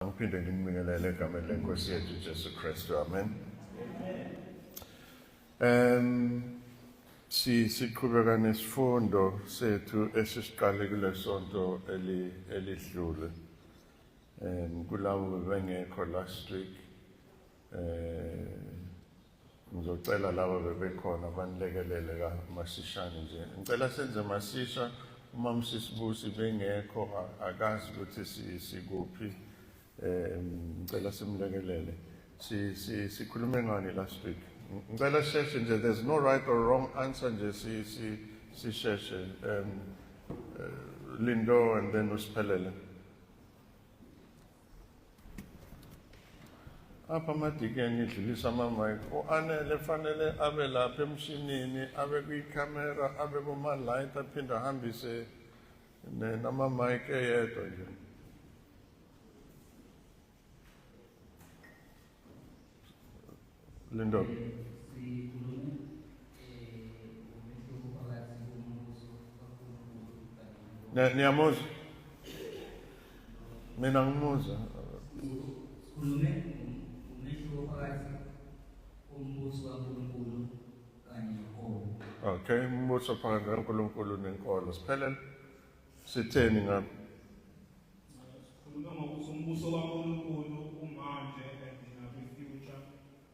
Ngiphinde nginibingelele egameni lenkosi yethu Jesu Kristu. Amen. Siqhubeka nesifundo sethu esisiqale kulesonto elidlule. Kulabo bengekho last week, ngizocela laba bebekhona banilekelele kamasishane nje. Ngicela senze masisha uma msisibusi bengekho akazi ukuthi sikuphi. Ngicela simlekelele. Sikhulume ngani last week? Ngicela sheshe nje, there's no right or wrong answer nje, sisheshe. Lindo and then usiphelele. Apha amadikeni idlulisa ama-mic. U-Anele fanele abe lapha emshinini, abe kwikhamera, abe kuma-light, aphinde ahambise nama-mic eyedwa nje. Lindo. Niyamuzwa? Mina ngimuzwa. Sikhulume umehluko phakathi kombuso kaNkulunkulu kanye nenkolo. Okay, umbuso phakathi kaNkulunkulu nenkolo. Siphelele. Sitheni ngakho? Sikhulume ngokuthi umbuso kaNkulunkulu umanje and nakwi-future,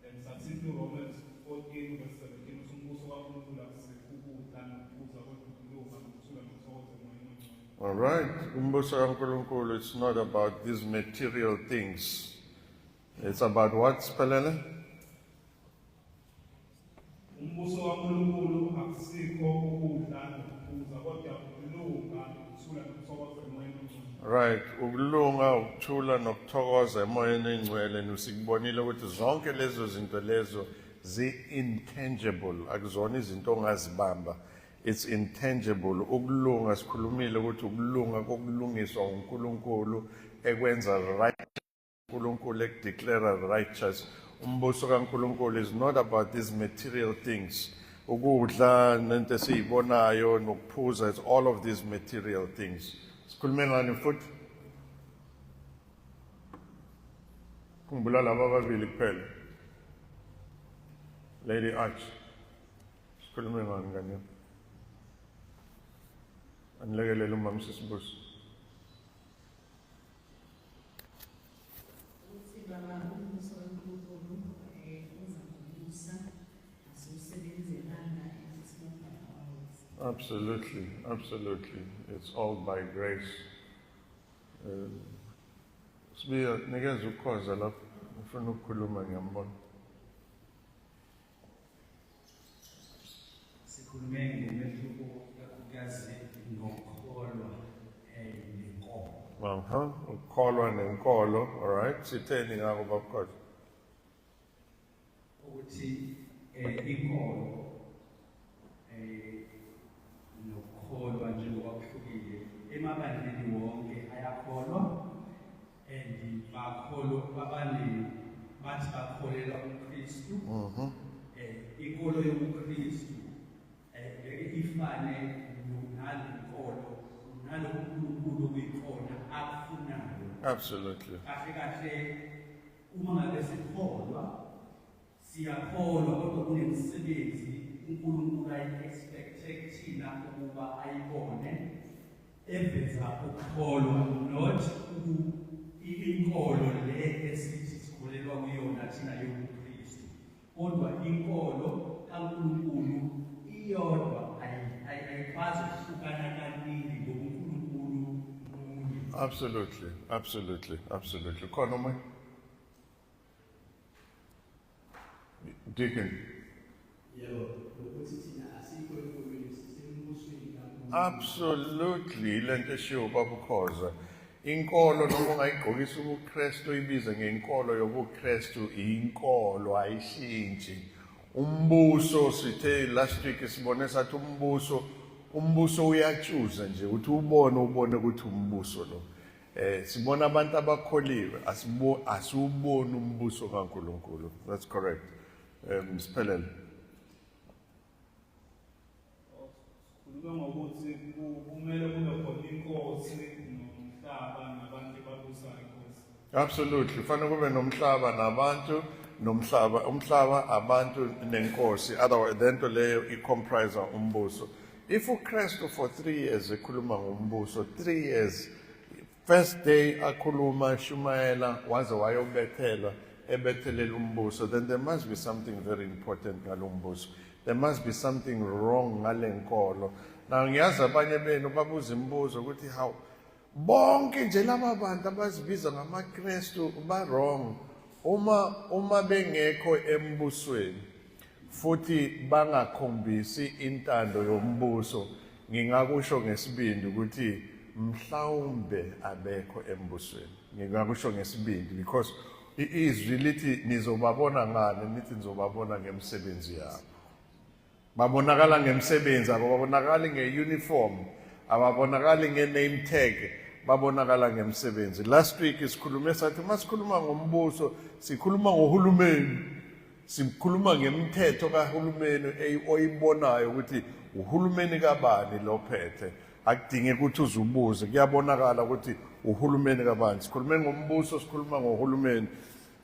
and sathi Romans 14 verse 17 ukuthi umbuso kaNkulunkulu akusikho ukudla nokuphuza kodwa ukulunga nokuthula nokuthokoza emoyeni ongcwele. All right, umbuso kaNkulunkulu, it's not about these material things. It's about what, Siphelele? Umbuso kaNkulunkulu akusikho ukudla nokuphuza kodwa ukulunga nokuthula nokuthokoza emoyeni ongcwele. Right, ukulunga, ukuthula nokuthokoza emoyeni ongcwele. Nisikubonile ukuthi zonke lezo zinto lezo zi-intangible, akuzona izinto ongazibamba. It's intangible. Ukulunga, sikhulumile ukuthi ukulunga kokulungiswa uNkulunkulu ekwenza right, uNkulunkulu ekudeclare righteous. Umbuso kaNkulunkulu is not about these material things. Ukudla nento esiyibonayo nokuphuza, it's all of these material things. Sikhulume ngani futhi? Khumbula laba ababili kuphela. Lady Arch. Sikhulume ngani ngani? Anilekelele umama Sisibusi. Uthi baba umbuso kaNkulunkulu uza ngomusa, asiwusebenzelanga, and it's not by our works. Absolutely, absolutely. It's all by grace. Sibiya, nikeza ukukhoza lapho. Ufuna ukukhuluma ngiyambona. Sikhulume ngomehluko kakhulukazi ngokukholwa nenkolo. Aha, ukukholwa nenkolo, all right. Sitheni ngakho babukhoza? Ukuthi inkolo nokukholwa njengoba kuhlukile emabandleni wonke ayakholwa and bakholwa babane bathi bakholelwa kuKristu. Inkolo yobuKristu ngeke ifane nalenkolo nalokuNkulunkulu okuyikhona akufunayo. Absolutely. Kahle kahle uma ngabe sikholwa siyakholwa kodwa kunemisebenzi uNkulunkulu ayi-expecte kuthina ukuba ayibone eveza ukukholwa, not inkolo le esithi sikholelwa kuyona thina yobuKristu, kodwa inkolo kaNkulunkulu iyodwa, ayikwazi ukuhlukana kaningi ngoba uNkulunkulu munye. Absolutely, absolutely, absolutely. Khona omunye? Deacon. Yebo, ukuthi thina asikho enkolweni, sisembusweni kaNkulunkulu. Absolutely, lento eshiwo baba uKhoza. Inkolo noma ungayigqokisa ubuKristu uyibize ngenkolo yobuKristu, inkolo ayishintshi. Umbuso sithe last week sibone sathi umbuso uyatshuza nje ukuthi ubone ukuthi umbuso lo. Sibona abantu abakholiwe, asiwuboni umbuso kaNkulunkulu. That's correct. Siphelele. Sikhuluma ngokuthi kumele kube khona inkosi nomhlaba nabantu ababusayo inkosi. Absolutely, fanele kube nomhlaba nabantu, nomhlaba, umhlaba, abantu nenkosi. Otherwise lento leyo i-comprise umbuso. If uKristu for 3 years ekhuluma ngombuso, 3 years, first day akhuluma, shumayela, waze wayobethelwa, ebethelela umbuso, then there must be something very important ngalo mbuso. There must be something wrong ngale nkolo. Now ngiyazi abanye benu babuza imibuzo ukuthi how bonke nje laba bantu abazibiza ngamaKristu ba wrong uma bengekho embusweni futhi bangakhombisi intando yombuso. Ngingakusho ngesibindi ukuthi mhlawumbe abekho embusweni. Ngingakusho ngesibindi because izwi lithi nizobabona ngani, nithi nizobabona ngemisebenzi yabo. Babonakala ngemisebenzi, ababonakali nge-uniform, ababonakali nge-name tag, babonakala ngemisebenzi. Last week sikhulume sathi uma sikhuluma ngombuso sikhuluma ngohulumeni, sikhuluma ngemithetho kahulumeni oyibonayo ukuthi uhulumeni kabani lophethe. Akudingi ukuthi uzubuze, kuyabonakala ukuthi uhulumeni kabani. Sikhulume ngombuso, sikhuluma ngohulumeni.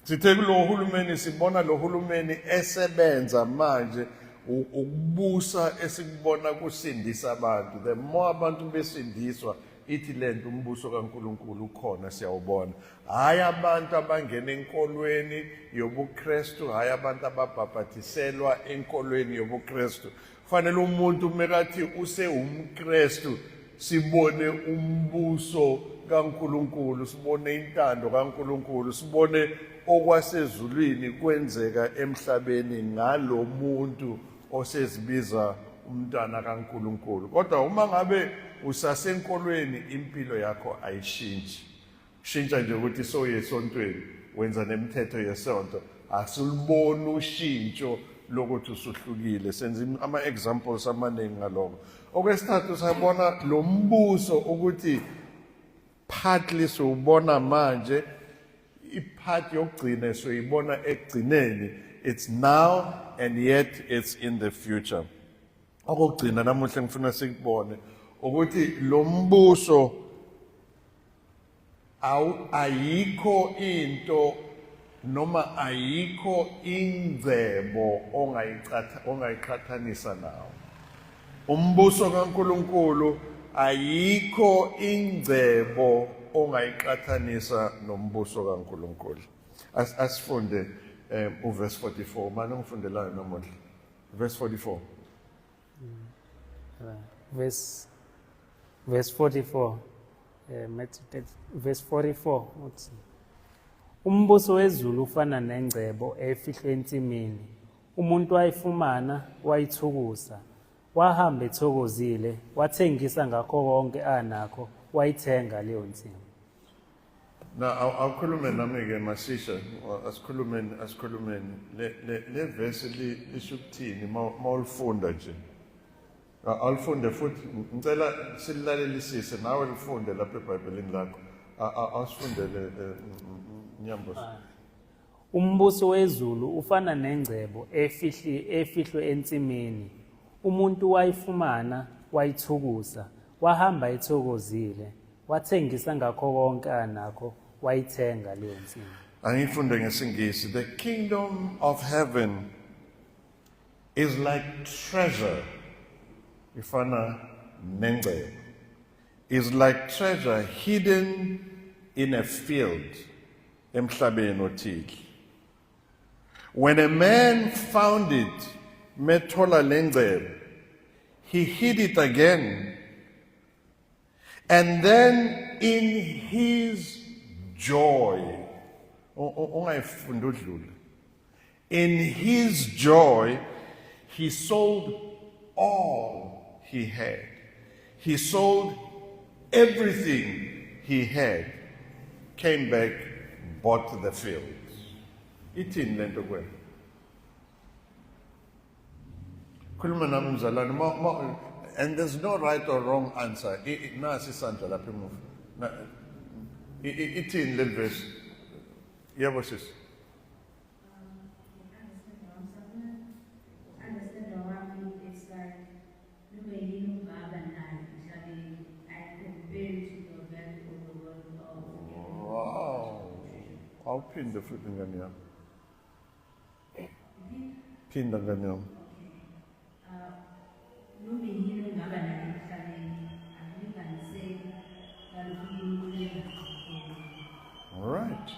Sithe kulo hulumeni sibona lo hulumeni esebenza manje ukubusa esikubona kusindisa abantu. The more abantu besindiswa, ithi lento umbuso kaNkuluNkulu ukhona, siyawubona. Hayi abantu abangena enkolweni yobuKristu, hayi abantu ababhabhadiselwa enkolweni yobuKristu. Fanele umuntu mekathi usewumKristu sibone umbuso kaNkuluNkulu, sibone intando kaNkuluNkulu, sibone okwasezulwini kwenzeka emhlabeni ngalomuntu osezibiza umntwana kaNkuluNkulu. Kodwa uma ngabe usasenkolweni impilo yakho ayishintshi. Shintsha nje ukuthi soye esontweni, wenza nemithetho yesonto, asiluboni ushintsho lokuthi usuhlukile. Senza ama-examples amaningi ngaloko. Okwesithathu, sabona lo mbuso ukuthi partly siwubona manje, i-part yokugcina soyibona ekugcineni. It's now and yet it's in the future. Okugcina namuhla ngifuna sikubone ukuthi lo mbuso ayikho into noma ayikho ingcebo ongayiqhathanisa nawo. Umbuso kaNkuluNkulu, ayikho ingcebo ongayiqhathanisa nombuso kaNkuluNkulu. Asifunde uverse 44. Manje ngifundelayo namuhla verse 44. Verse 44, Matthew 30, verse 44 uthi umbuso wezulu ufana nengcebo efihlwe ensimini, umuntu wayifumana wayithukusa, wahamba ethokozile, wathengisa ngakho konke anakho, wayithenga leyo nsimu. Na awukhulume nami-ke masisha, asikhulumeni, asikhulumeni. Le verse lisho ukuthini mawulifunda nje? Awulifunde futhi, ngicela sililalelisise, nawe lifunde lapha eBhayibhelini lakho. Awusifundele, Nyambosi. Umbuso wezulu ufana nengcebo efihlwe ensimini. Umuntu wayifumana wayithukusa, wahamba ethokozile, wathengisa ngakho konke anakho, wayithenga leyo nsimu. Angifunde ngesiNgisi. The kingdom of heaven is like treasure. Ifana nengcebo. Is like treasure hidden in a field. Emhlabeni othile. When a man found it, methola lengcebo, he hid it again. And then in his joy, ungayifunda udlule. In his joy, he sold all he had. He sold everything he had, came back, bought the field. Ithini lento kuwena? Khuluma nami mzalwane, and there's no right or wrong answer. Nasi isandla lapha emuva. Ithini le verse? Yebo sis. Understand wami, it's like noma yini ongaba nayo emhlabeni, I compare to the value of the world of Wow. Awuphinde futhi ngane yami. Phinda ngane yami. Noma yini ongaba nayo emhlabeni akulinganiseki nalokhu uNkulunkulu enza. All right.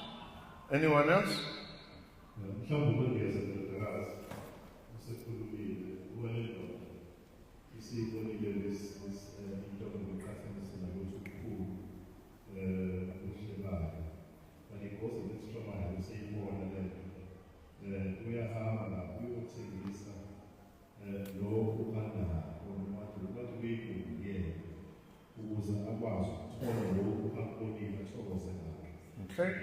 Anyone else? Mhlawumbe ukwengeza ndodakazi usekhulumile wena ndoda isiyibonile into ngokuqhathanisa nokuthi ubukhulu ubuhle bayo, but it goes an extra mile, useyibona le nto, uyahamba uyothengisa lokhu anakho noma kade kuyigugu kuyena ukuze akwazi ukuthola lokhu akubonile athokoze ngakho.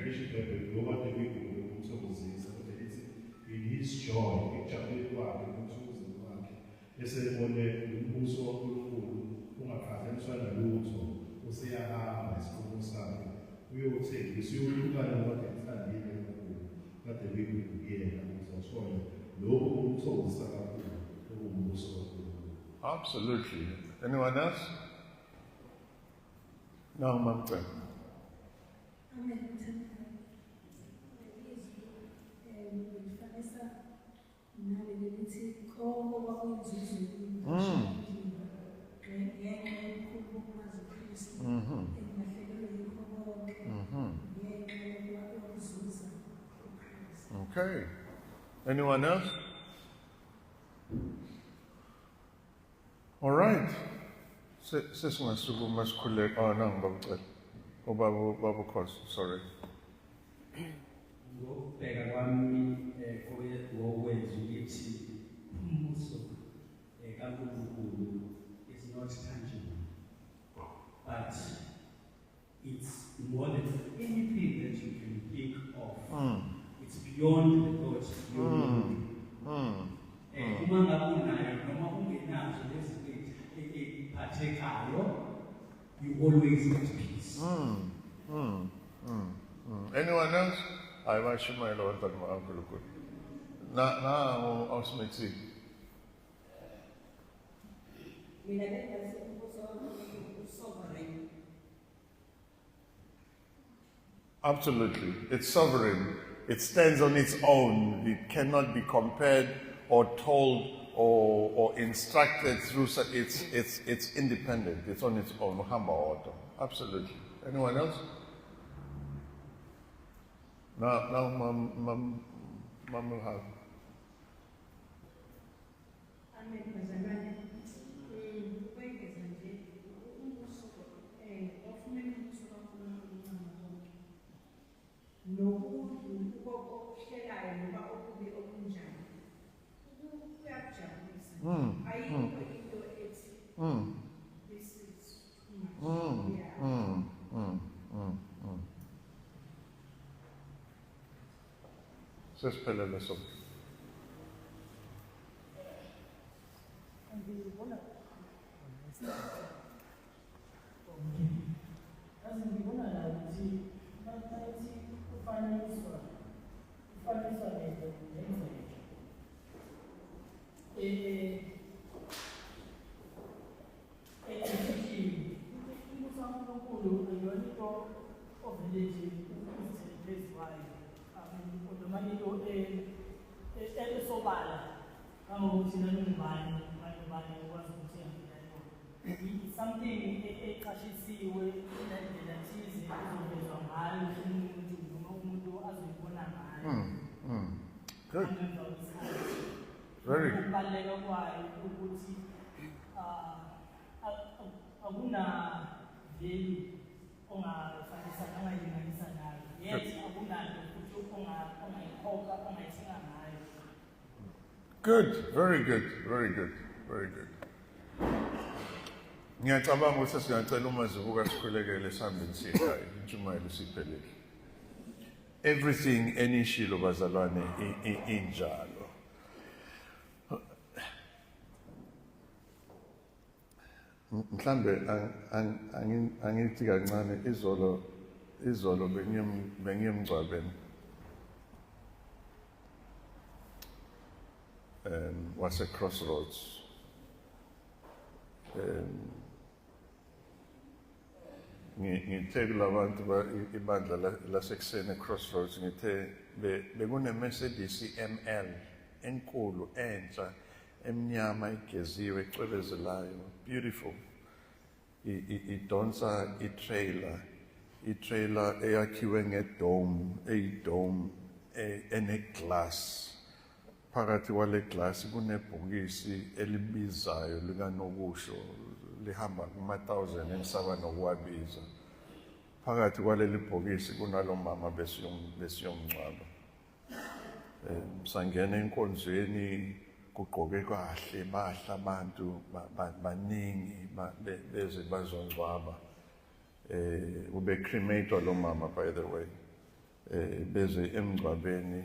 Ngisho iBhayibheli ngoba kade kuyigugu ukumthokozisa, kodwa lithi in his joy, ekujabuleni kwakhe, ekuthokozeni kwakhe, esebone umbuso waNkulunkulu ungaqhathaniswa nalutho, useyahamba isinqumo sakhe uyothengisa, uyohlukana nokade ekuthandile kakhulu kade kuyigugu kuyena ukuze athole lokhu okumthokozisa kakhulu okuwumbuso waNkulunkulu. Absolutely. Anyone else? No, Mamcebo. Amen. Izwi ngilifanisa naleli lithi konke okwakuyinzuzo ngenxa yobukhulu bokumazi uKristu, engilahlekelwe yikho konke ngenxa yokuzuza uKristu. Okay. Anyone else? All right. Sesingasukuma sikhuleke. Oh, no, ngibacela. Ubaba ubaba Khosi, sorry. Ngokubheka kwami ngokwezwi lithi umbuso kaNkulunkulu is not tangible, but it's more than anything that you can think of. It's beyond the thought yomuntu. Uma ngabe unayo noma ungenazo lezi zinto ey'phathekayo, you always at peace. Anyone else? Hayi, bashumayela abantwana bakaNkulunkulu. Na awusimexi. Mina bengathi umbuso kaNkulunkulu usovereign. Absolutely. It's sovereign. It stands on its own. It cannot be compared or told or instructed through. It's independent. It's on its own. Uhamba wodwa. Absolutely. Anyone else? No, Mam, Mam will have. Amen, bazalwane. Ukwengeza nje umbuso ofumene umbuso kaNkulunkulu uncama konke. Nokudlula okuhlelayo noma okubi okunjani. Kuyakujabulisa. Ayikho into ethi this is too much. Yeah. Sesiphelele sonke. Ngibona yazi ngibona la ukuthi bathi ufaniswa nengcebo efihliwe. Umbuso kaNkulunkulu ayiyona into ovele nje uzithele phezu kwayo, noma into esobala kangokuthi noma ubani ubani ukwazi ukuthi afike ayibone. It's something eqashisiwe nendlela thize ezovezwa ngayo umuntu noma umuntu azoyibona ngayo. Good. Ngemva kwesikhathi. Very good. Ukubaluleka kwayo ukuthi akuna value ongafanisa ongayilinganisa nayo, yet akunanto futhi ongayikhokha ongayithenga ngayo. Good, very good, very good, very good. Ngiyacabanga ukuthi singacela uMazibuko sikhulekele sihambeni siye ekhaya, intshumayelo isiphelile. Everything enishilo bazalwane injalo. Mhlambe angithi kancane izolo bengiyemngcwabeni wase Crossroads. Ngithe kulabantu ibandla lasekuseni eCrossroads, ngithe bekune-Mercedes i-ML enkulu entsha emnyama igeziwe ecwebezelayo, beautiful, idonsa i-trailer, i-trailer eyakhiwe ngedome, eyidome eneglass. Phakathi kwale glass kunebhokisi elibizayo likanokusho, lihamba kuma-thousand engisaba nokuwabiza. Phakathi kwaleli bhokisi kunalo mama besiyomngcwaba. Sangena enkonzweni kugqoke kahle, bahle abantu, baningi beze bazongcwaba. Ube cremator lo mama, by the way. Beze emngcwabeni,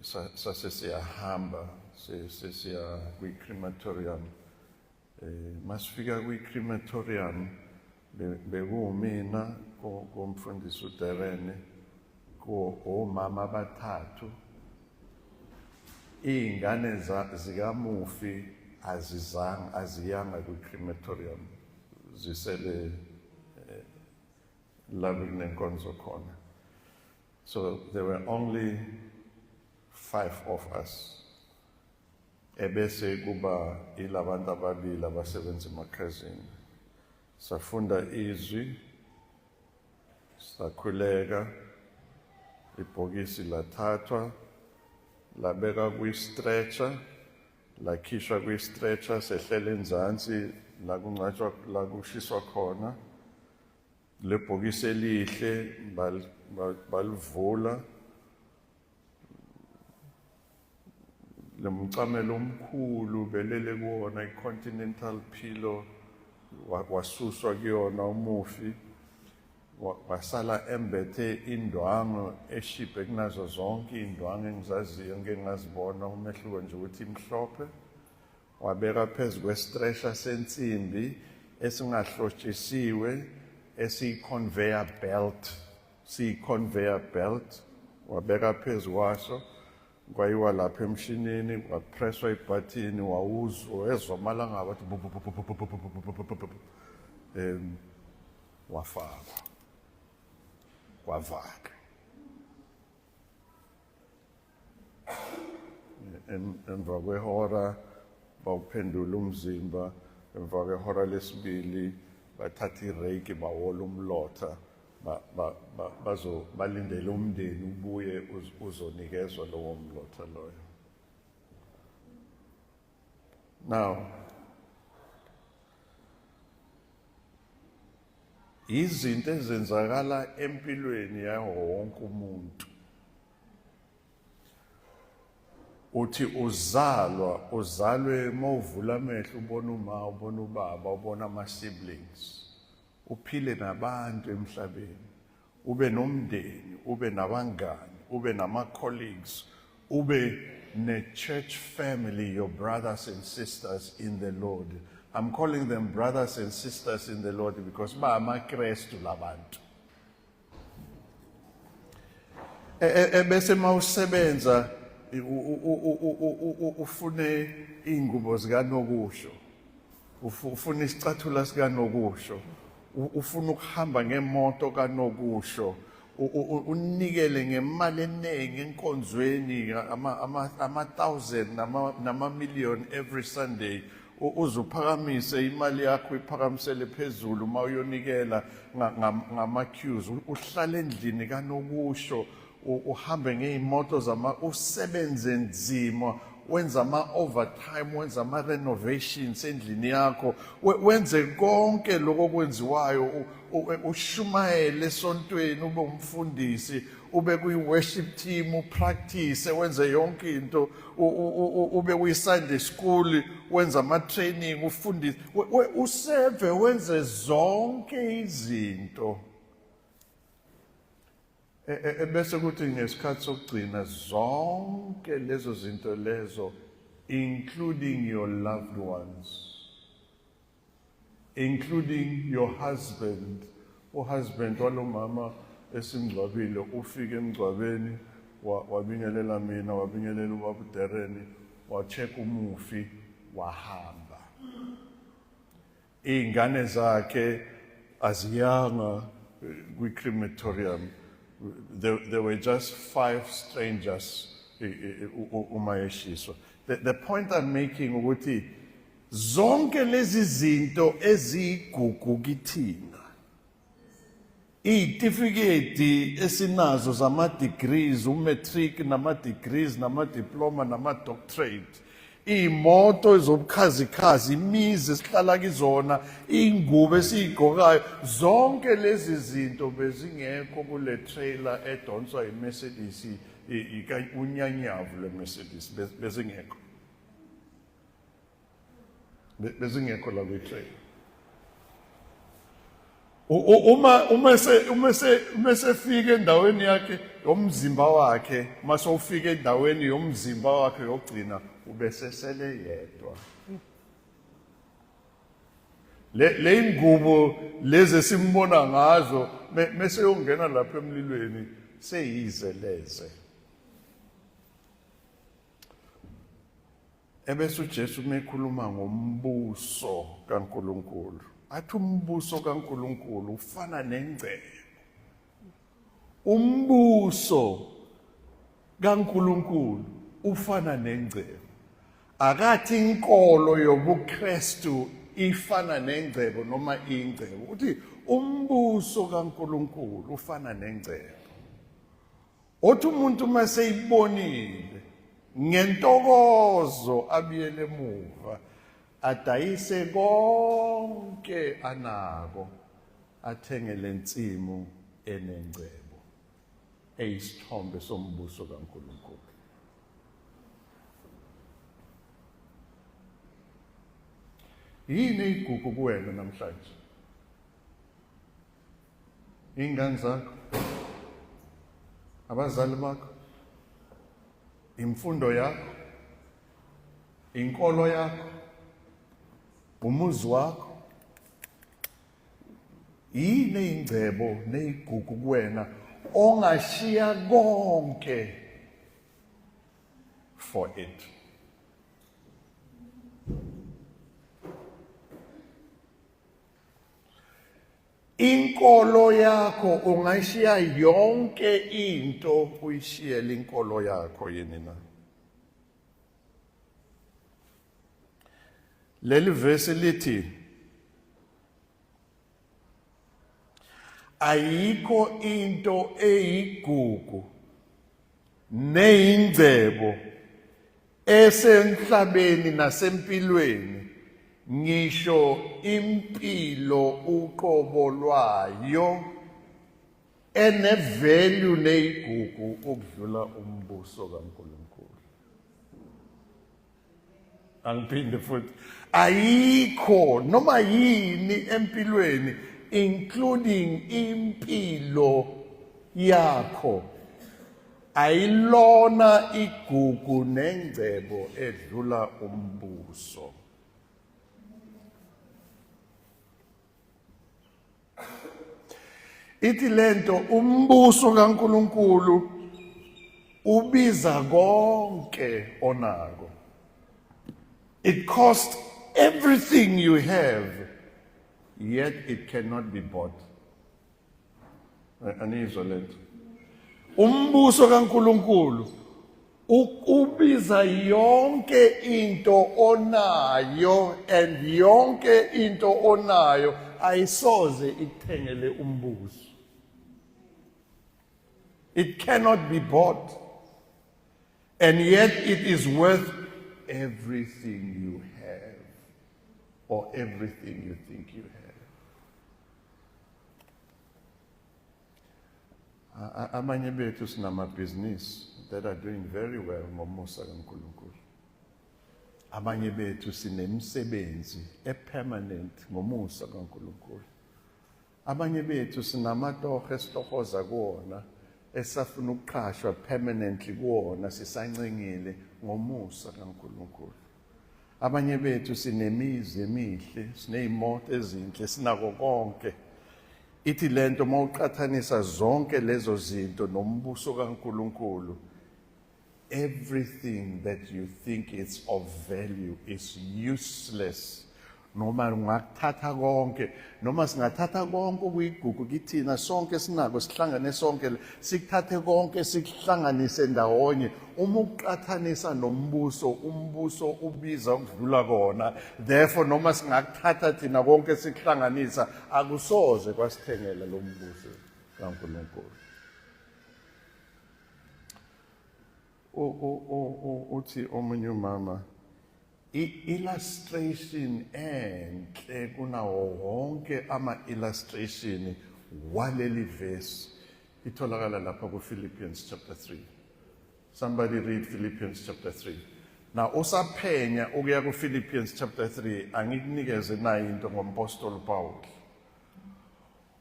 sase siyahamba sesiya kwi-crematorium. Masifika kwi-crematorium, bekuwumina komfundisi uDerene, ko omama abathathu. Iy'ngane zikamufi azizanga, aziyanga kwi-crematorium, zisele la bekunenkonzo khona. So there were only 5 of us, ebese kuba ilabantu ababili abasebenza emakhazini. Safunda izwi, sakhuleka, ibhokisi lathathwa labeka kwi-stretcher, lakhishwa kwi-stretcher, sehlela enzansi la kungcwatshwa, la kushiswa khona. Le bhokisi elihle balivula, lo mcamelo omkhulu belele kuwona, i-continental pillow, wasuswa kuyona umufi, wasala embethe indwangu eshibhe kunazo zonke iy'ndwangu engizaziyo, ngike ngazibona, umehluko nje ukuthi imhlophe. Wabeka phezu kwestresha sensimbi esingahlotshisiwe, esiyi-conveyor belt, siyi-conveyor belt, wabeka phezu kwaso, kwayiwa lapha emshinini, kwapresswa ibhathini, wawuzwa, wezwa amalangaba athi bu- bu- bu- bu- bu- bu- bu- bu- bu- bu- bu- bu- bu. Wafakwa, kwavalwa. Emva kwehora bawuphendula umzimba, emva kwehora lesibili bathatha ireki bawola umlotha, balindele umndeni ubuye uzonikezwa lowo mlotha loyo. Now, izinto ezenzakala empilweni yawo wonke umuntu. Uthi uzalwa, uzalwe, mawuvula amehlo ubona uma, ubona ubaba, ubona ama siblings, uphile nabantu emhlabeni, ube nomndeni, ube nabangani, ube nama colleagues, ube ne church family, your brothers and sisters in the Lord. I'm calling them brothers and sisters in the Lord because ba amaKrestu labantu. Ebese mawusebenza ufune ingubo zikanokusho, ufuna isicathula sikanokusho, ufuna ukuhamba ngemoto kanokusho, unikele ngemali eningi enkonzweni, ama thousand nama million every Sunday, uzuphakamise imali yakho, iphakamisele phezulu uma uyonikela ngama queues, uhlale endlini kanokusho, uhambe ngeyimoto zama, usebenze nzima, wenza ama overtime, wenza ama renovations endlini yakho, wenze konke lokho okwenziwayo, ushumayele esontweni, ube umfundisi, ube kwi-worship team, upractice, wenze yonke into, ube kwi-Sunday school, wenze ama-training, ufundise, useve, wenze zonke izinto. Ebese kuthi ngesikhathi sokugcina zonke lezo zinto lezo, including your loved ones, including your husband. Uhusband walomama esingcwabile ufike emngcwabeni, wabingelela mina, wabingelela ubaba uDereni, wacheck umufi, wahamba. Iy'ngane zakhe Aziyanga kwi-crematorium. There were just five strangers uma eshiswa. The point I'm making ukuthi zonke lezi zinto eziyigugu kithina, iy'tifiketi esinazo zama-degrees, u-matric nama-degrees, nama-diploma, nama-doctorate, iy'moto ezobukhazikhazi, imizi esihlala kizona, iy'ngubo esiy'gqokayo, zonke lezi zinto bezingekho kule trailer edonswa i-Mercedes, unyanyavu lwe-Mercedes, bezingekho. Bezingekho la kwi-trailer. Uma uma se uma se uma sefika endaweni yakhe yomzimba wakhe, uma sewufika endaweni yomzimba wakhe yokugcina, ubesesele yedwa. Le ingubo lezi esimbona ngazo mese yongena lapha emlilweni seyizeleze. Ebese uJesu uma ekhuluma ngombuso kaNkulunkulu, athi umbuso kaNkulunkulu ufana nengcebo. Umbuso kaNkulunkulu ufana nengcebo. Akathi inkolo yobuKristu ifana nengcebo noma ingcebo. Uthi umbuso kaNkulunkulu ufana nengcebo. Othi umuntu uma seyibonile ngentokozo abuyele emuva adayise konke anako athenge lensimu enengcebo eyisithombe sombuso kaNkulunkulu. Yini igugu kuwena namhlanje? Iy'ngane zakho, abazali bakho, imfundo yakho, inkolo yakho, umuzi wakho. Yini eyingcebo neyigugu kuwena ongashiya konke for it? Inkolo yakho ungayishiya yonke into uyishiyele inkolo yakho yini na? Leli vesi lithi ayikho into eyigugu neyingcebo esemhlabeni nasempilweni ngisho impilo uqobo lwayo enevalue neyigugu ukudlula umbuso kaNkulunkulu. Angiphinde futhi, ayikho noma yini empilweni including impilo yakho ayilona igugu nengcebo edlula umbuso. Ithi lento umbuso kaNkuluNkulu ubiza konke onako. It costs everything you have, yet it cannot be bought. Anizwa lento. Umbuso kaNkuluNkulu ubiza yonke into onayo and yonke into onayo ayisoze ikuthengele umbuso. It cannot be bought. And yet it is worth everything you have or everything you think you have. Abanye bethu sinamabhizinisi that are doing very well ngomusa kaNkulunkulu. Abanye bethu sinemisebenzi epermanent ngomusa kaNkulunkulu. Abanye bethu sinamatoho esitohoza kuwona esafuna ukuqhashwa permanently kuwona sisancengile ngomusa kaNkulunkulu. Abanye bethu sinemizi emihle, sineyimoto ezinhle, sinako konke. Ithi lento mawuqhathanisa zonke lezo zinto nombuso kaNkulunkulu, everything that you think is of value is useless. Noma ungakuthatha konke, noma singathatha konke okuyigugu kithina sonke sinako, sihlangane sonke, sikuthathe konke sikuhlanganise ndawonye. Uma ukuqathanisa nombuso, umbuso ubiza ukudlula kona. Therefore noma singakuthatha thina konke sikuhlanganisa, akusoze kwasithengela lo mbuso kaNkulunkulu. Uthi omunye umama, i-illustration enhle kunawo wonke ama-illustration waleli verse itholakala lapha ku-Philippians chapter 3. Somebody read Philippians chapter 3. Now usaphenya ukuya ku-Philippians chapter 3, angikunikeze nayo into ngompostoli Paul.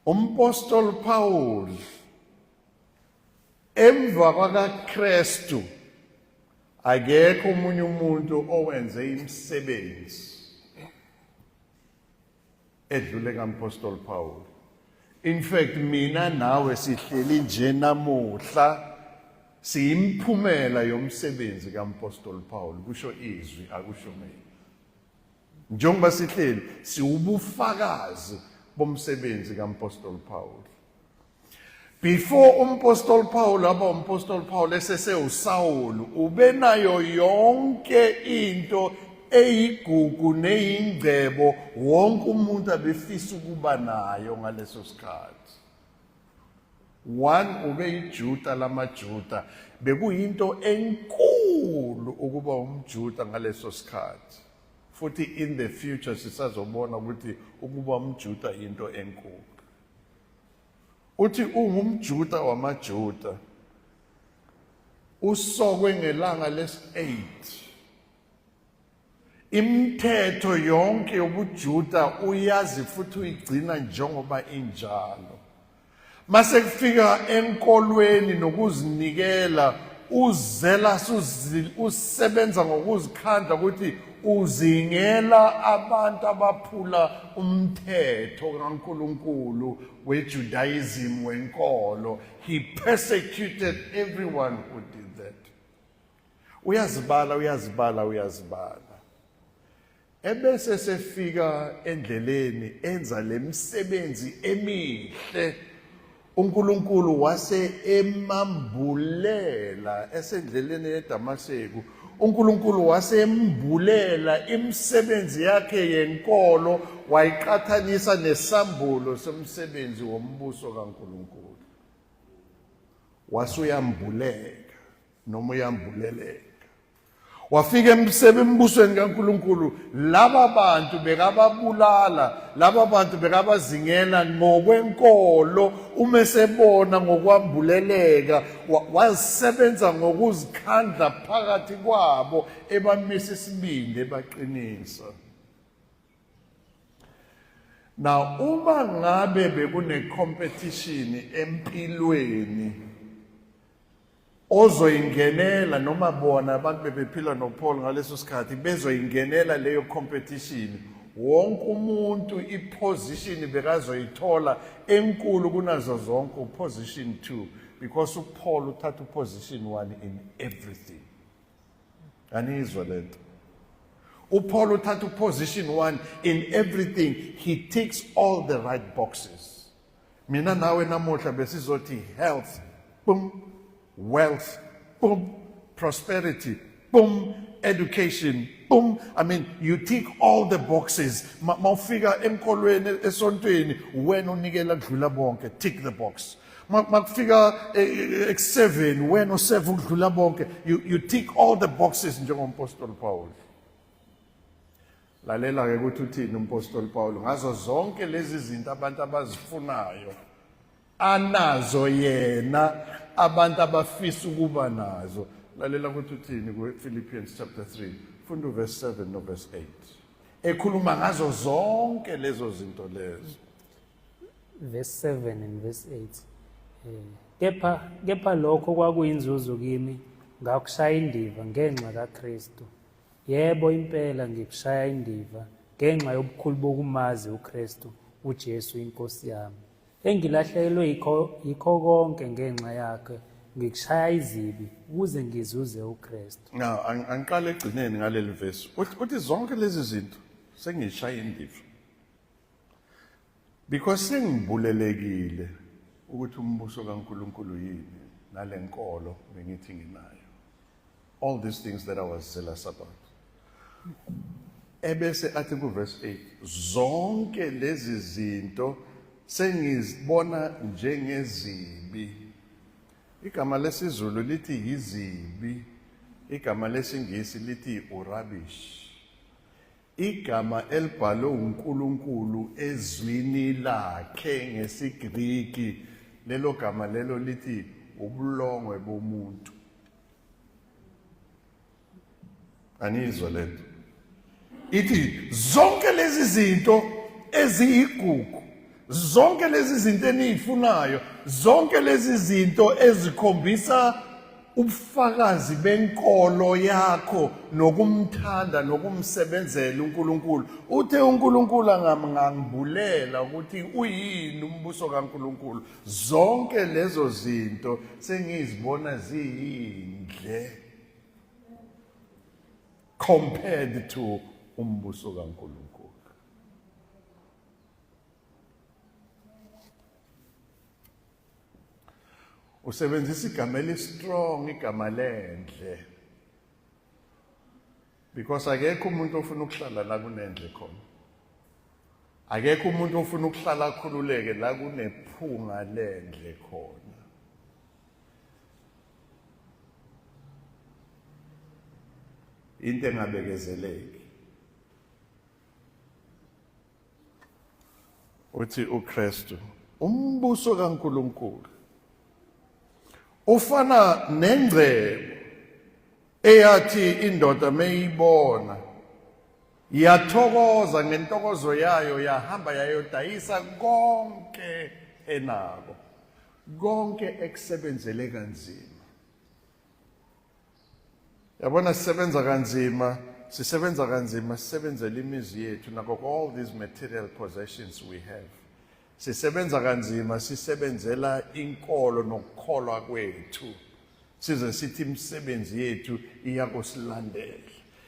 Umpostoli Paul emva kwakaKristu akekho omunye umuntu owenze imisebenzi edlule kaMpostoli Paul. In fact mina nawe sihleli nje namuhla siyimphumela yomsebenzi kaMpostoli Paul, kusho izwi, akusho mina. Njengoba sihleli siwubufakazi bomsebenzi kaMpostoli Paul. Before umpostoli Paul aba umpostoli Paul esesewuSawulu, ubenayo yonke into eyigugu neyingcebo wonke umuntu abefisa ukuba nayo ngaleso sikhathi. One, ubeyiJuda lamaJuda, bekuyinto enkulu ukuba umJuda ngaleso sikhathi. Futhi in the future sisazobona ukuthi ukuba umJuda into enkulu. Uthi ungumJuda wamaJuda, usokwe ngelanga lesi-8. Imithetho yonke yobuJuda uyazi futhi uyigcina njengoba injalo. Mase kufika enkolweni nokuzinikela, uzela usebenza ngokuzikhandla ukuthi uzingela abantu abaphula umthetho kaNkulunkulu weJudaism wenkolo. He persecuted everyone who did that. Uyazibala, uyazibala, uyazibala. Ebese sefika endleleni enza lemisebenzi emihle, uNkulunkulu wase emambulela esendleleni yeDamaseku. uNkulunkulu wasembulela imisebenzi yakhe yenkolo, wayiqhathanisa nesambulo somsebenzi wombuso kaNkulunkulu. Wasuyambuleka noma uyambuleleka. Wafika embusweni kaNkulunkulu, laba bantu bekababulala, laba bantu bekabazingela ngokwenkolo. Uma esebona ngokwambuleleka, wasebenza ngokuzikhandla phakathi kwabo, ebamisa isibindi, ebaqinisa. Now uma ngabe bekune competition empilweni ozoyingenela, noma bona abantu bebephila noPaul ngaleso sikhathi bezoyingenela leyo competition, wonke umuntu iposition bekazoyithola enkulu kunazo zonke, uposition 2, because uPaul uthatha uposition 1 in everything. Anizwa lento? UPaul uthatha uposition 1 in everything. He ticks all the right boxes. Mina nawe namuhla besizothi health, boom, wealth, boom, prosperity, boom, education, boom. I mean, you tick all the boxes. Mawufika enkolweni, esontweni, wena unikela kudlula bonke, tick the box. Makufika ekuseveni, wena useva ukudlula bonke. You tick all the boxes njengompostoli Paul. Lalela ke ukuthi uthini umpostoli Paul ngazo zonke lezi zinto abantu abazifunayo anazo yena, abantu abafisa ukuba nazo. Lalela ukuthi uthini ku-Philippians chapter 3, funda uverse 7 no verse 8, ekhuluma ngazo zonke lezo zinto lezo. Verse 7 and verse 8. Kepha lokho kwakuyinzuzo kimi, ngakushaya indiva ngenxa kaKristu. Yebo, impela ngikushaya indiva ngenxa yobukhulu bokumazi uKristu uJesu iNkosi yami. Engilahlekelwe yikho konke ngenxa yakhe, ngikushaya izibi ukuze ngizuze uKristu. Now, angiqale egcineni ngaleli verse. Uthi zonke lezi zinto. Sengishaya indiva. Because sengibulelekile ukuthi umbuso kaNkuluNkulu yini nalenkolo bengithi nginayo. All these things that I was zealous about. Ebese athi ku verse 8, zonke lezi zinto sengizibona njengezibi. Igama lesiZulu lithi yizibi, igama lesiNgisi lithi urubbish. Igama elibhalwe uNkulunkulu ezwini lakhe ngesiGriki, lelo gama lelo lithi ubulongwe bomuntu. Anizwa lento. Ithi zonke lezi zinto eziyigugu, zonke lezi zinto eniyifunayo, zonke lezi zinto ezikhombisa ubufakazi benkolo yakho nokumthanda nokumsebenzela uNkulunkulu. Uthe uNkulunkulu angamngangibulela ukuthi uyini umbuso kaNkulunkulu, zonke lezo zinto sengizibona ziyindle compared to umbuso kaNkulunkulu. Usebenzisa igama elistrong, igama lendle, because akekho umuntu ofuna ukuhlala la kunendle khona. Akekho umuntu ofuna ukuhlala akhululeke la kunephunga lendle khona. Into engabekezeleki. Uthi uKristu, umbuso kaNkuluNkulu ufana nengcebo eyathi indoda meyibona yathokoza ngentokozo yayo, yahamba yayodayisa konke enako, konke ekusebenzele kanzima. Yabona, sisebenza kanzima, sisebenza kanzima, sisebenzela imizi yethu nako all these material possessions we have. Sisebenza kanzima, sisebenzela inkolo nokukholwa kwethu, size sithi imisebenzi yethu iyakusilandela.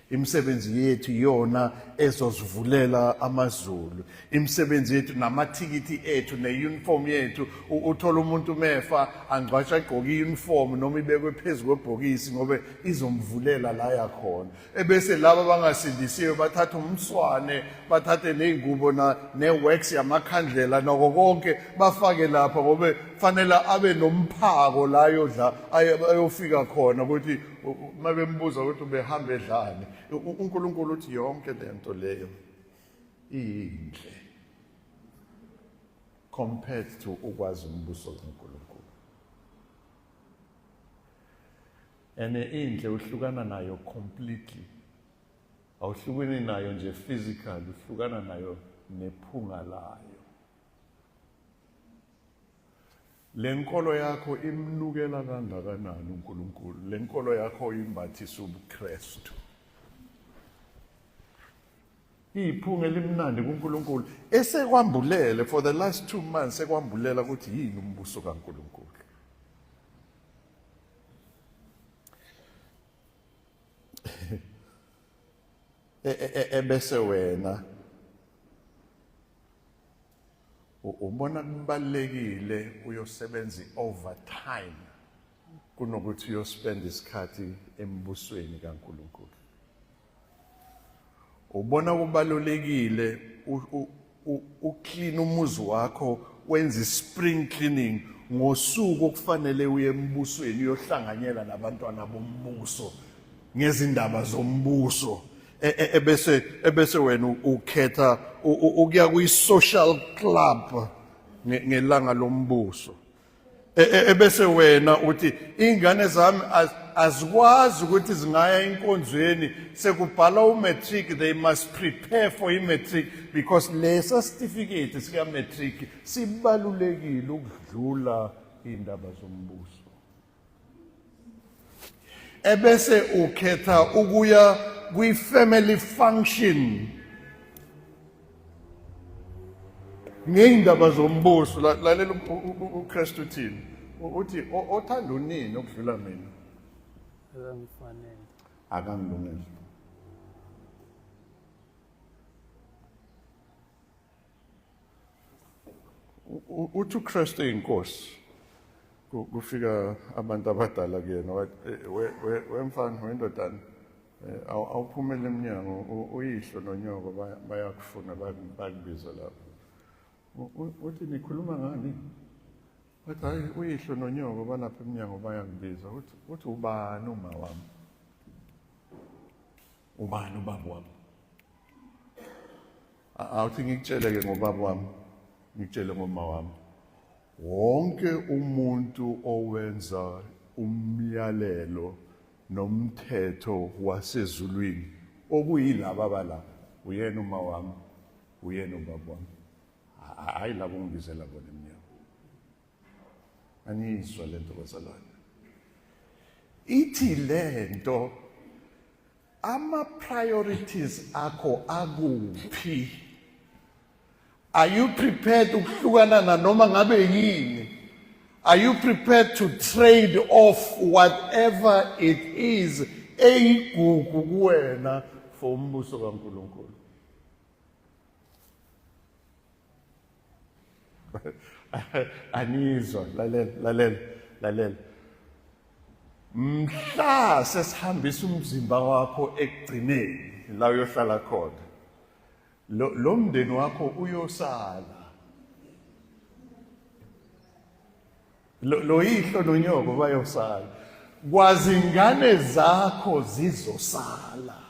Imisebenzi yethu iyona ezosivulela amazulu, imisebenzi yethu namathikithi ethu neuniform yethu. Uthola umuntu mefa angcwatsha egqoke iuniform noma ibekwe phezu kwebhokisi ngoba izomvulela la yakhona. Ebese laba abangasindisiwe bathatha umswane, bathathe ney'ngubo ne-wax yamakhandlela nako konke bafake lapha, ngoba fanele abe nomphako la ayodla ayofika khona, ukuthi uma bembuza ukuthi ubehamba edlani. UNkulunkulu uthi yonke lento leyo iyinhle compared to ukwazi umbuso kaNkulunkulu. And inhle uhlukana nayo completely. Awuhlukani nayo nje physical, uhlukana nayo nephunga layo. Le nkolo yakho imnukela kangakanani uNkulunkulu? Le nkolo yakho imbathisa ubuKristu. Iphunga elimnandi kuNkulunkulu esekwambulele for the last 2 months, ekwambulela ukuthi yini umbuso kaNkulunkulu. Ebese wena ubona kubalekile uyosebenza overtime kunokuthi uyospend isikhathi embusweni kaNkulunkulu. Ubona kubalulekile uclean umuzi wakho, wenze spring cleaning ngosuku okufanele uye embusweni uyohlanganyela nabantwana bombuso ngezindaba zombuso. Ebese wena ukhetha ukuya kwi-social club ngelanga lombuso. Ebese wena uthi ingane zami azikwazi ukuthi zingaya enkonzweni sekubhala umatric, they must prepare for imatric because lesa certificate sika matric sibalulekile ukudlula indaba zombuso. Ebese ukhetha ukuya kwi-family function ngey'ndaba zombuso. Lalela uKristu uthini, uthi othanda unini okudlula mina akangifanele, akangilungeli. Uthi uKristu eyinkosi kufika abantu abadala kuyena wathi eh, wemfana wendodana eh, awuphumele emnyango uyihlo nonyoko bayakufuna bakubiza lapho. Uthi nikhuluma ngani? Wathi hayi uyihlo nonyoko balapha emnyango bayakubiza. Uthi ubani uma wami? Ubani ubaba wami? Awuthi ngikutshele ke ngobaba wami, ngikutshele ngoma wami. Wonke umuntu owenza umyalelo nomthetho wasezulwini okuyilaba abalapha uyena uma wami, uyena ubaba wami. Hayi labo ngibizela bona emnyango. Aniyizwa lento bazalwane. Ithi lento ama priorities akho akuphi? Are you prepared ukuhlukana nanoma ngabe yini? Are you prepared to trade off whatever it is eyigugu kuwena for umbuso kaNkulunkulu? Anizwa, lalela, lalela, lalela. Mhla sesihambisa umzimba wakho ekugcineni la uyohlala khona. Lo mndeni wakho uyosala. Lo yihlo nonyoko bayosala. Kwazingane zakho zizosala.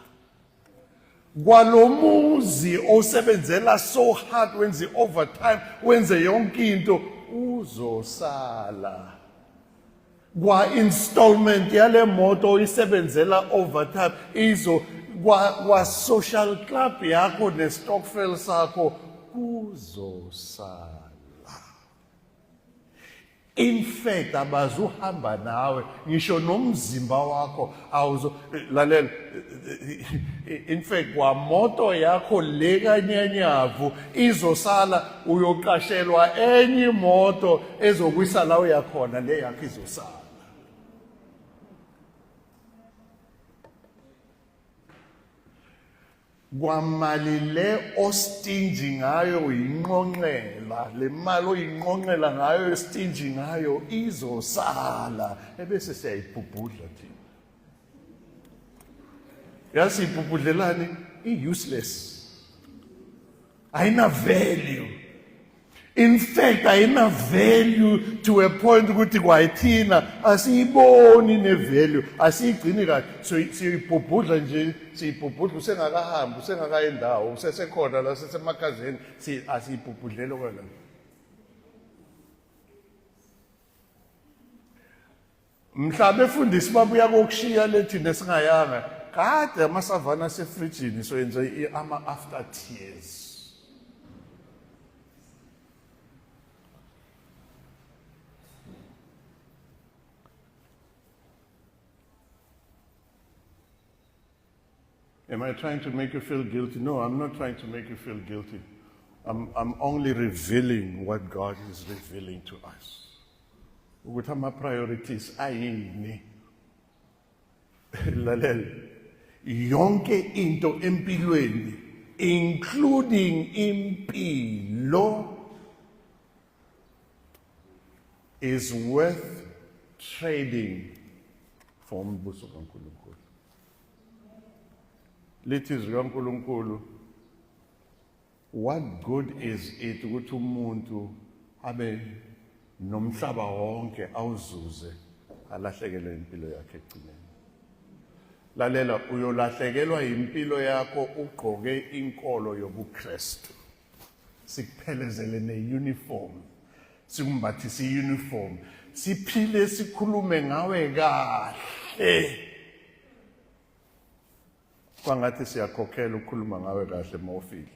Kwalomuzi osebenzela so hard wenze overtime wenze yonke into uzosala. Kwa installment yale moto oyisebenzela overtime izo kwa social club yakho ne stokvel sakho kuzosala. In fact abazuhamba nawe ngisho nomzimba wakho awuzo lalela in fact kwamoto yakho le kanyanyavu izosala uyoqashelwa enye imoto ezokwisa la uyakhona le yakho izosala. Kwamali le ostinji ngayo uyinqonqela le mali oyinqonqela ngayo estinji ngayo izosala ebese siyayibhubhudla thina. Yazi ibhubhudlelani i-useless, ayina value. In fact ayina value to a point ukuthi kwayithina asiyiboni ne-value, asiyigcini kahle, siyibhubhudla nje, siyibhubhudla usengakahambi, usengakayi ndawo, usesekhona la sesemakhazeni, asiyibhubhudleli okwala. Mhla befundisi babuya kokushiya lethi nesingayanga kade amasavana asefrijini soyenze ama-after tears. Am I trying to make you feel guilty? No, I'm not trying to make you feel guilty. I'm only revealing what God is revealing to us. Ukuthi ama-priorities ayini. Lalela. Yonke into empilweni, including impilo, is worth trading for umbuso kaNkulunkulu. Lithi izwi kaNkulunkulu, what good is it ukuthi umuntu abe nomhlaba wonke awuzuze alahlekelwe impilo yakhe ekugcineni. Lalela, uyolahlekelwa impilo yakho ugqoke inkolo yobuKristu. Sikuphelezele neuniform, sikumbathise iuniform, siphile sikhulume ngawe kahle. Kwangathi siyakhokhela ukukhuluma ngawe kahle mawufile.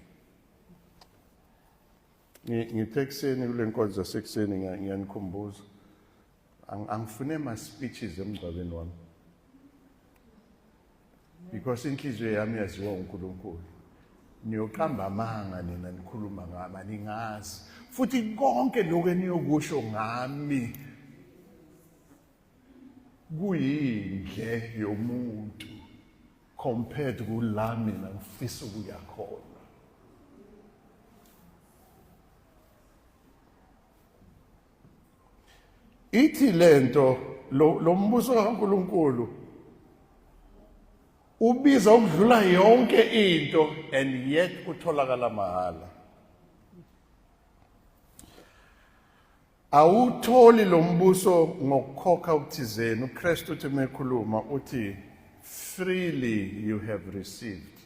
Ngithe ekuseni kule nkonzo yasekuseni ngiyanikhumbuza. Angifune ma speeches emngcwabeni wami. Because inhliziyo yami yaziwa uNkulunkulu. Niyoqamba amanga nina nikhuluma ngami aningazi. Futhi konke lokho eniyokusho ngami kuyindle yomuntu compared kula mina ngifisa ukuya khona. Ithi lento lo mbuso kaNkuluNkulu ubiza ukudlula yonke into and yet utholakala mahala. Awutholi lo mbuso ngokukhokha okuthizeni. UKristu uthi mekhuluma uthi freely you have received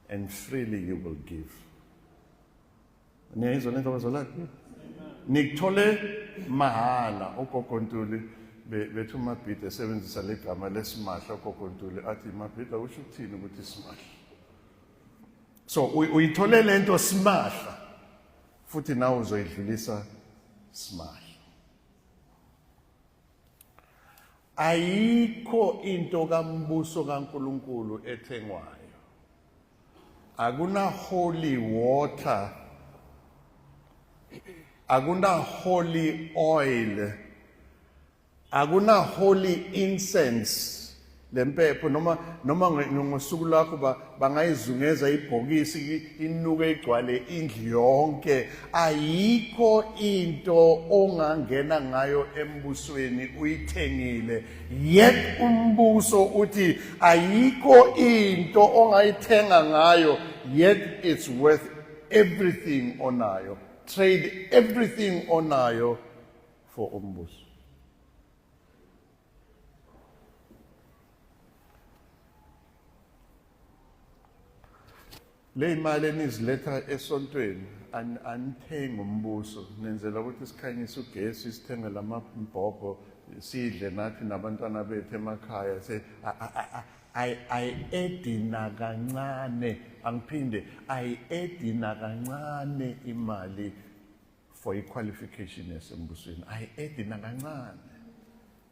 and freely you will give. Niyayizwa lento bazalwane? Nikuthole mahala ugogo Ntuli bethi uMabhida esebenzisa legama lesimahla ugogo Ntuli athi Mabhida usho ukuthini ukuthi simahla? So uyithole lento simahla futhi nawe uzoyidlulisa simahla. Ayikho into kambuso kaNkuluNkulu ethengwayo. Akuna holy water, akuna holy oil, akuna holy incense lempepho noma noma ngosuku lwakho bangayizungeza ibhokisi inuke igcwale indlu yonke. Ayikho into ongangena ngayo embusweni uyithengile, yet umbuso uthi ayikho into ongayithenga ngayo, yet it's worth everything onayo. Trade everything onayo for umbuso. Le imali eniziletha esontweni anithengi umbuso, nenzela ukuthi sikhanyise ugesi, sithenge lamabhobho, sidle nathi nabantwana bethu emakhaya. Se ayi-edi nakancane, angiphinde, ayi-edi nakancane imali for i-qualification yasembusweni, ayi-edi nakancane.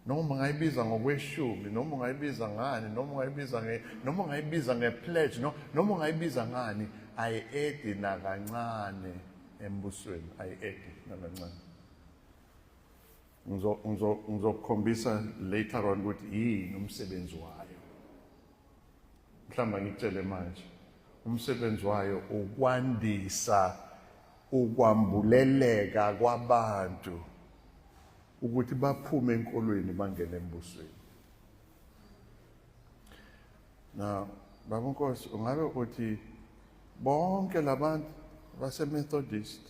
Noma ungayibiza ngokweshumi, noma ungayibiza ngani, noma ungayibiza nge, noma ungayibiza nge-pledge, no, noma ungayibiza ngani, ayi-edi nakancane embusweni, ayi-edi nakancane. Ngizokukhombisa later on ukuthi yini umsebenzi wayo. Mhlawumbe ngikutshele manje, umsebenzi wayo ukwandisa ukwambuleleka kwabantu ukuthi baphume enkolweni bangene embusweni. Na baba Nkosi, ungabe uthi bonke labantu baseMethodist,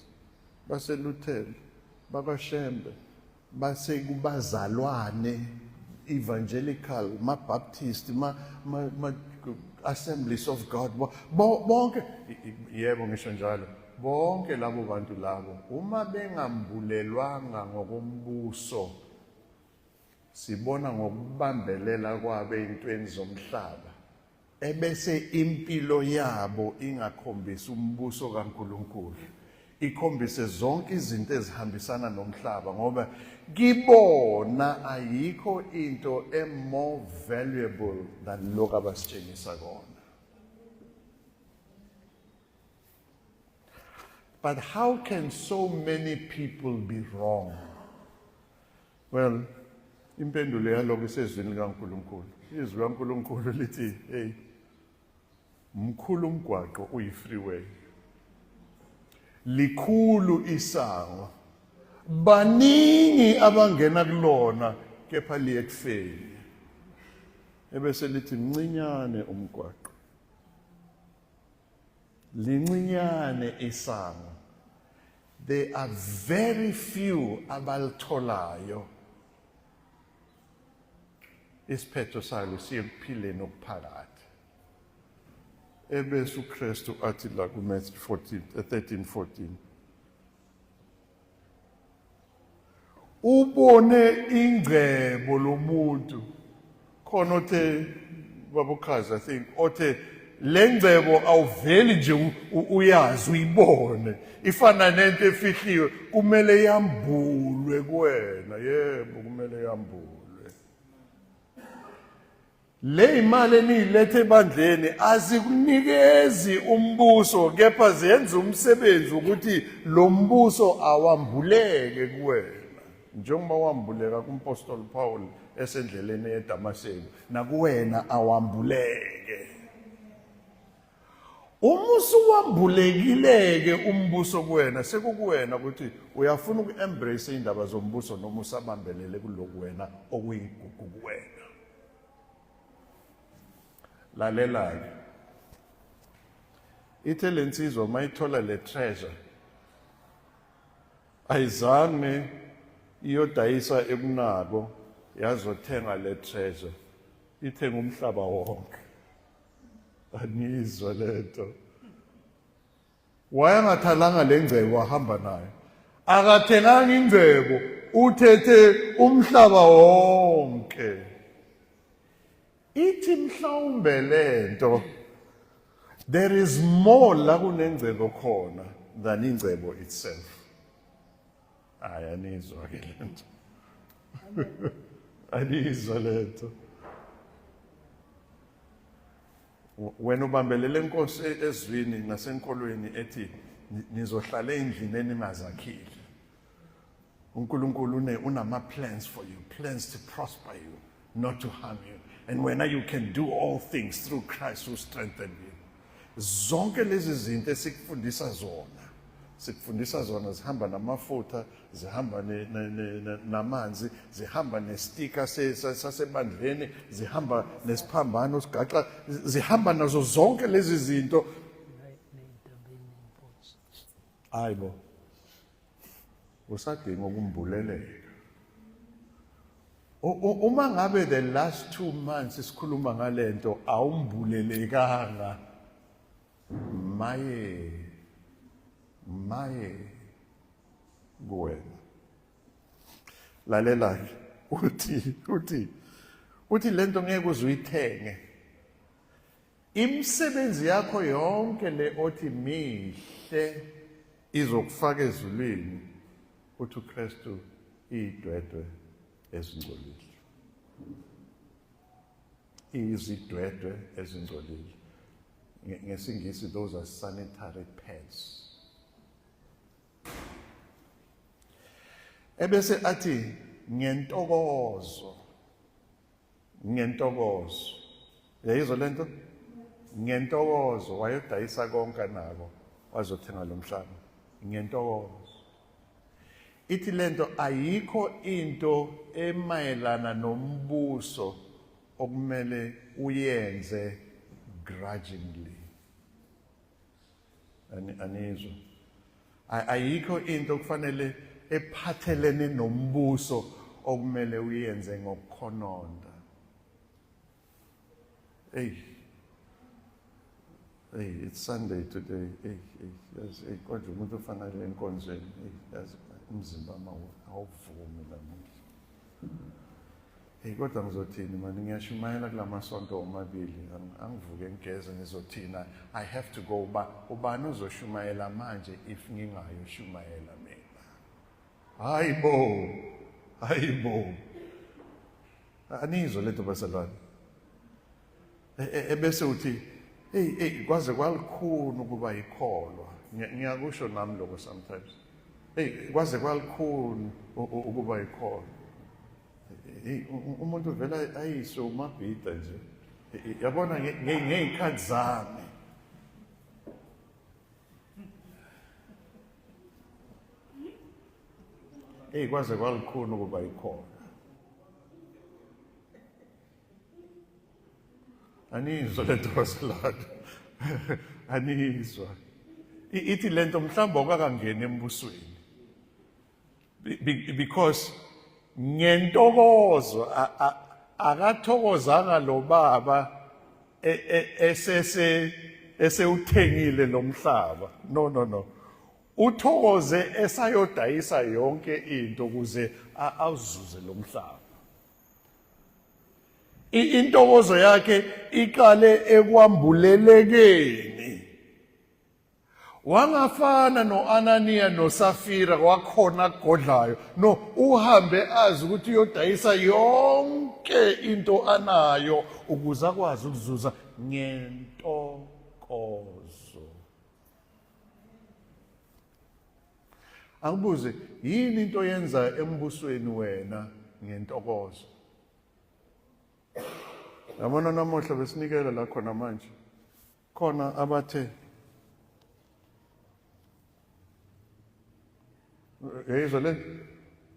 baseLuthela, bakwaShembe, basekubazalwane, evangelical, ma-Baptist, ma Assemblies of God, bonke, yebo ngisho njalo, bonke labo bantu labo uma bengambulelwanga ngokombuso, sibona ngokubambelela kwabo ey'ntweni zomhlaba, ebese impilo yabo ingakhombisi umbuso kaNkulunkulu, ikhombise zonke izinto ezihambisana nomhlaba, ngoba kibona ayikho into e-more valuable than lokhu abasitshengisa kona. But how can so many people be wrong? Well, impendulo yalokho isezwini likaNkulunkulu. Izwi likaNkulunkulu lithi, hey, mkhulu umgwaqo uyi-freeway, likhulu isango, baningi abangena kulona, kepha liye ekufeni. Ebese lithi mncinyane umgwaqo, lincinyane isango, there are very few abalitholayo. Isiphetho salo siye ekuphileni okuphakade. Ebese uKristu athi la kuMatthew 14, 13, 14, ubone ingcebo lomuntu khona othe babukhazi, I think othe le ngcebo awuveli nje uyazi uyibone, ifana nento efihliwe, kumele yambulwe kuwena. Yebo, kumele yambulwe. Le imali eniyilethe ebandleni azikunikezi umbuso, kepha zenza umsebenzi ukuthi lo mbuso awambuleke kuwena, njengoba wambuleka kumpostoli Paul esendleleni eDamaseko, nakuwena awambuleke. Uma usuwambulekile-ke umbuso kuwena, sekukuwena ukuthi uyafuna uku-embrace iy'ndaba zombuso noma usabambelele kuloku wena okuyigugu kuwena. Lalela-ke, ithe le nsizwa uma ithola le treasure ayizange iyodayisa ekunako yazothenga le treasure, ithenga umhlaba wonke. Aniyizwa lento. Wayengathalanga le ngcebo wahamba nayo. Akathenganga ingcebo, uthethe umhlaba wonke. Ithi mhlawumbe lento there is more la kunengcebo khona than ingcebo itself. Hayi anizwa ke lento. Anizwa lento. Wena ubambelele inkosi ezwini nasenkolweni ethi nizohlala endlini eningazakhile. uNkulunkulu une unama plans for you, plans to prosper you, not to harm you. And when you can do all things through Christ who strengthened you. Zonke lezi zinto esikufundisa zona, sikufundisa zona zihamba namafutha, zihamba namanzi, zihamba nestika sasebandleni, zihamba nesiphambano sigaxa, zihamba nazo zonke lezi zinto. Hayibo. Usadinga ukumbuleleka. Uma ngabe the last 2 months sikhuluma ngalento awumbulelekanga, maye maye kuwena. Lalela ke, uthi uthi uthi lento ngeke uze uyithenge. Imisebenzi yakho yonke le othi mihle izokufaka ezulwini, uthi uKristu iyidwedwe ezingcolile. Izidwedwe ezingcolile. NgesiNgisi those are sanitary pads. Ebese athi ngentokozo, ngentokozo. Uyayizwa lento? Ngentokozo wayodayisa konke nako wazothenga lo mhlaba ngentokozo. Ithi lento ayikho into emayelana nombuso okumele uyenze grudgingly. Anizwa? Ayikho into okufanele ephathelene nombuso okumele uyenze ngokukhononda. Hey. Hey, it's Sunday today. Hey, hey, yazi, hey, kodwa umuntu ofanele enkonzweni. Hey, yazi umzimba awuvumi namuhla. Hey, kodwa ngizothini mani, ngiyashumayela kulamasonto omabili, angivuke ngigeze ngizothina, I have to go. Uba ubani uzoshumayela manje if ngingayoshumayela mina? Hayibo, hayibo. Anizwa lento bazalwane. Ebese uthi hey hey kwaze kwalikhuni ukuba ikholwa. Ngiyakusho nami lokho sometimes. Hey kwaze kwalikhuni ukuba ikholwa. Hey umuntu vela ayiswe umabhida nje. Yabona ngey'khathi zami. Hey kwaze kwalikhuni ukuba ikholwa. Anizwa lento bazalwane. Anizwa. Ithi lento mhlawumbe okakangeni embusweni. Because ngentokozo akathokozanga lo baba esese esewuthengile lo mhlaba. No no no. Uthokoze esayodayisa yonke into ukuze awuzuze lo mhlaba. Intokozo yakhe iqale ekwambulelekeni. Wangafana noAnaniya noSafira kwakhona agodlayo. No, uhambe azi ukuthi uyodayisa yonke into anayo ukuze akwazi ukuzuza ngentokozo. Angibuze, yini into oyenza embusweni wena ngentokozo? Yabona namuhla besinikela la khona manje. Khona abathe Uyayizwa le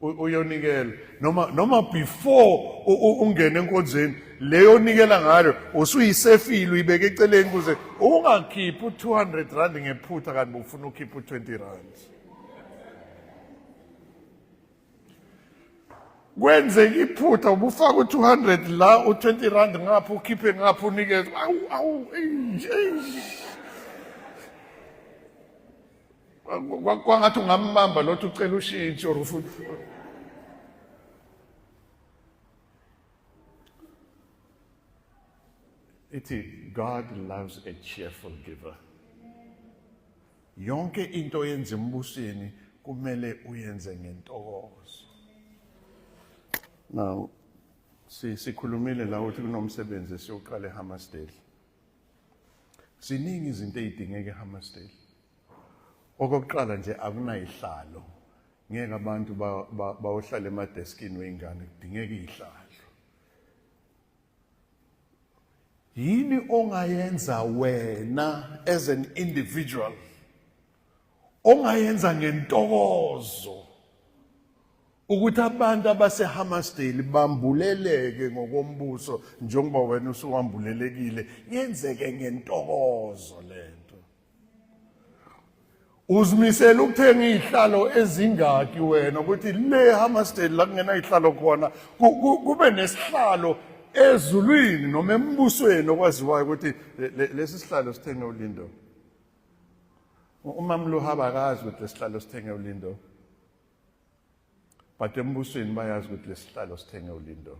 uyonikela noma before ungene enkonzweni leyo onikela ngayo usuyisefile uyibeke eceleni kuze ungakhiphi u-200 rand ngephutha kanti ufuna ukhipha u-20 rand. Kwenzeka iphutha ubufaka u-200 la, u-20 rand ngapha, ukhiphe ngapha, unikeze. Awu awu, eish, eish. Kwangathi ungambamba lothi ucela ushintshe or ufuna. Ithi God loves a cheerful giver. Yonke into oyenza embusweni kumele uyenze ngentokozo. Now sikhulumile la ukuthi kunomsebenzi esiyoqala eHammersdale. Ziningi izinto ezidingeka eHammersdale. Okokuqala nje akunayihlalo. Ngeke abantu bayohlala emadeskini wey'ngane, kudingeka iy'hlalo. Yini ongayenza wena as an individual ongayenza ngentokozo ukuthi abantu abaseHammersdale bambuleleke ngokombuso njengoba wena usuwambulelekile? Yenzeke ngentokozo lento. Uzimisela ukuthenga izihlalo ezingaki wena ukuthi le Hammersdale la kungena izihlalo khona kube nesihlalo ezulwini noma embusweni okwaziwayo ukuthi lesi sihlalo sithenge uLindo. Umama Luhaba akazi ukuthi lesihlalo sithenge uLindo, but embusweni bayazi ukuthi lesihlalo sithenge uLindo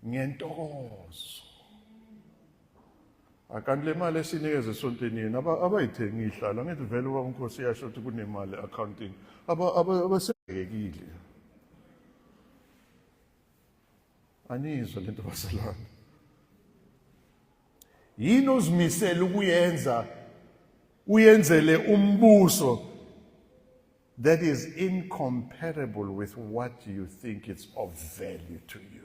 ngentokozo. Akanti le mali esinikeze esontweni yenu abayithengi ihlalo? Angithi vele ubaba uNkosi yasho ukuthi kunemali accounting abasekekile. Anizwa lento bazalwane? Yini ozimisele ukuyenza uyenzele umbuso that is incomparable with what you think is of value to you?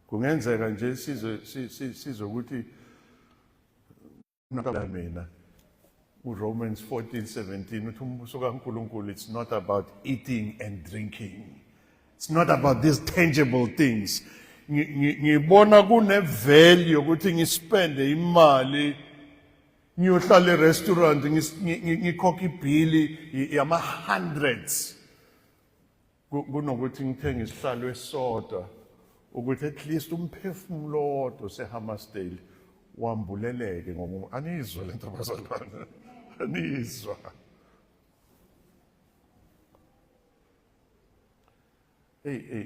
Kungenzeka nje sizwe sizwe ukuthi mina uRomans 14:17 uthi umbuso kaNkulunkulu, it's not about eating and drinking, it's not about these tangible things. Ngibona kune value ukuthi ngispende imali ngiyohlala e-restaurant, ngikhokha ibhili yama hundreds kunokuthi ngithenge isihlalo esisodwa ukuthi at least umphefumulo owodwa oseHammersdale wambuleleke. Ngoba anizwa lento abazalwane, anizwa? Hey hey,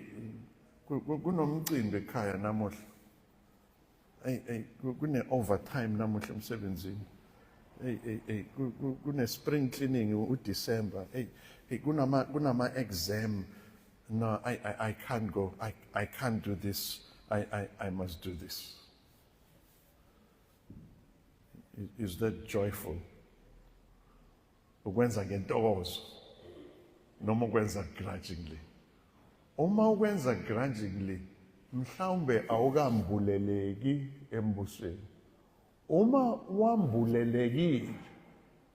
kunomcimbi ekhaya namuhla. Hey hey, kune overtime namuhla emsebenzini. Hey hey hey, kune spring cleaning uDecember. Hey hey, kunama exam. No, I can't go. I can't do this. I must do this. Is that joyful? Ukwenza ngentokozo noma ukwenza grudgingly? Uma ukwenza grudgingly, mhlawumbe awukambuleleki embusweni. Uma wambulelekile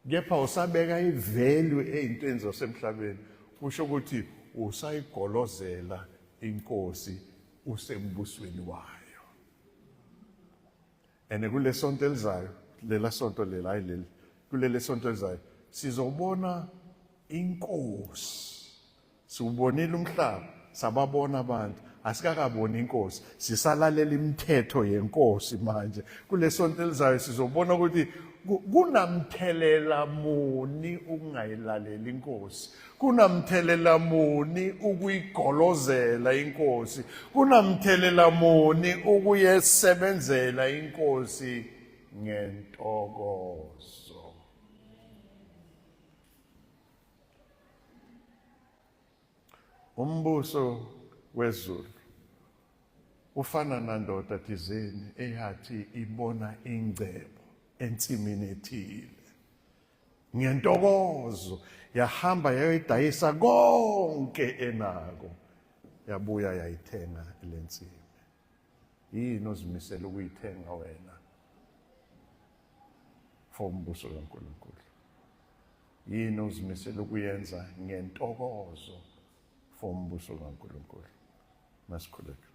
kepha usabeka ivalue ey'ntweni zasemhlabeni, kusho ukuthi usayigolozela inkosi usembusweni wayo. And kule sonto elizayo, lela sonto lela, hayi leli, kuleli sonto elizayo sizobona inkosi. Siwubonile umhlaba, sababona abantu, asikakaboni inkosi, sisalalela imithetho yenkosi. Manje kule sonto elizayo sizobona ukuthi kunamthelela muni ukungayilaleli inkosi, kunamthelela muni ukuyigolozela inkosi, kunamthelela muni ukuyesebenzela inkosi ngentokozo. Umbuso wezulu ufana nandoda thizeni eyathi ibona ingcebo ensimini ethile, ngentokozo yahamba yayoyidayisa konke enako, yabuya yayithenga lensimi. Yini ozimisela ukuyithenga wena? for umbuso kaNkulunkulu? Yini ozimisele ukuyenza ngentokozo for umbuso kaNkulunkulu? Masikhuleke.